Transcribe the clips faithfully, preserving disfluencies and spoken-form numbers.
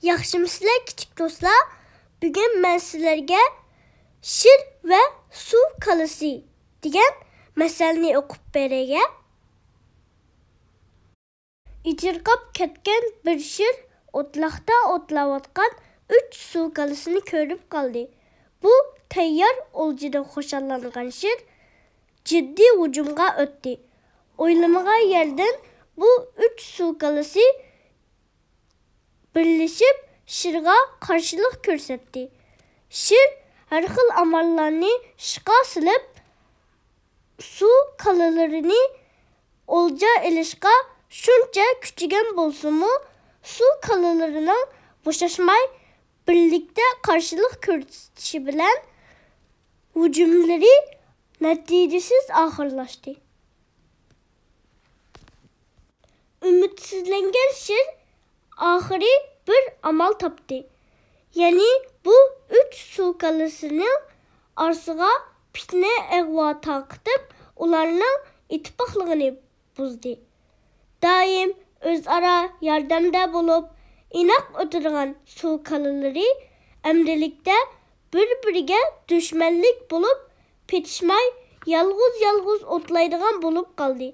ياخشىمۇسىلەر كىچىك دوستلار؟ بۈگۈن مەن سىلەرگە شىر ۋە سۇ كالىسى دېگەن مەسەلنى ئوقۇپ بېرەي. ئېچىرقاپ كەتكەن بىر شىر ئوتلاقتا ئوتلاۋاتقان ئۈچ سۇ كالىسىنى كۆرۈپ قالدى. بۇ تەييار ئولجىدىن خۇشاللانغان شىر جىددىي ھۇجۇمغا ئۆتتى. ئويلىمىغان يەردىن بۇ ئۈچ سۇ كالىسى بىرلىشىپ شىرغا قارشىلىق كۆرسەتتى. شىر ھەر خىل ئاماللارنى ئىشقا سېلىپ، سۇ كالىلىرىنى ئولجا ئېلىشقا شۇنچە كۈچىگەن بولسىمۇ، سۇ كالىلىرىنىڭ بوشاشماي بىرلىكتە قارشىلىق كۆرسىتىشى بىلەن ھۇجۇملىرى نەتىجىسىز ئاخىرلاشتى. ئۈمىدسىزلەنگەن شىر ئاخىرى بىر ئامال تاپتى. يەنى بۇ ئۈچ سۇ كالىسىنىڭ ئارىسىغا پىتنە ئىغۋا تارقىتىپ، ئۇلارنىڭ ئىتتىپاقلىقىنى بۇزدى. دائىم ئۆزئارا ياردەمدە بولۇپ، ئىناق ئۆتىدىغان سۇ كالىلىرى ئەمدىلىكتە بىر-بىرىگە دۈشمەنلىك بولۇپ، پېتىشماي يالغۇز-يالغۇز ئوتلايدىغان بولۇپ قالدى.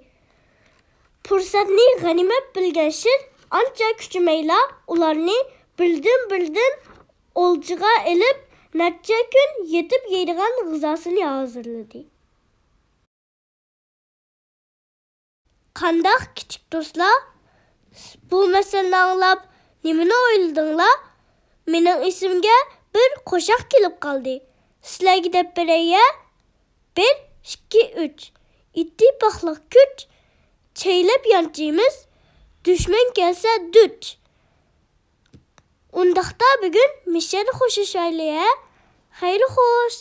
پۇرسەتنى غەنىيمەت بىلگەن شىر ئانچە كۈچىمەيلا ئۇلارنى بىردىن-بىردىن ئولجىغا ئېلىپ، نەچچە كۈن يېتىپ يەيدىغان غىزاسىنى ھازىرلىدى. قانداق كىچىك دوستلار؟ بۇ مەسەلنى ئاڭلاپ نېمىنى ئويلىدىڭلار؟ مېنىڭ ئېسىمگە بىر قوشاق كېلىپ قالدى. سىلەرگە دەپ بېرەي يە. بىر، ئىككى، ئۈچ. ئىتتىپاقلىق كۈچ، چەيلەپ يانچىيمىز، دۈشمەن كەلسە دۈچ. ئۇنداقتا بۈگۈن مىشەدە خوشلىشايلى ھە. خەير خوش.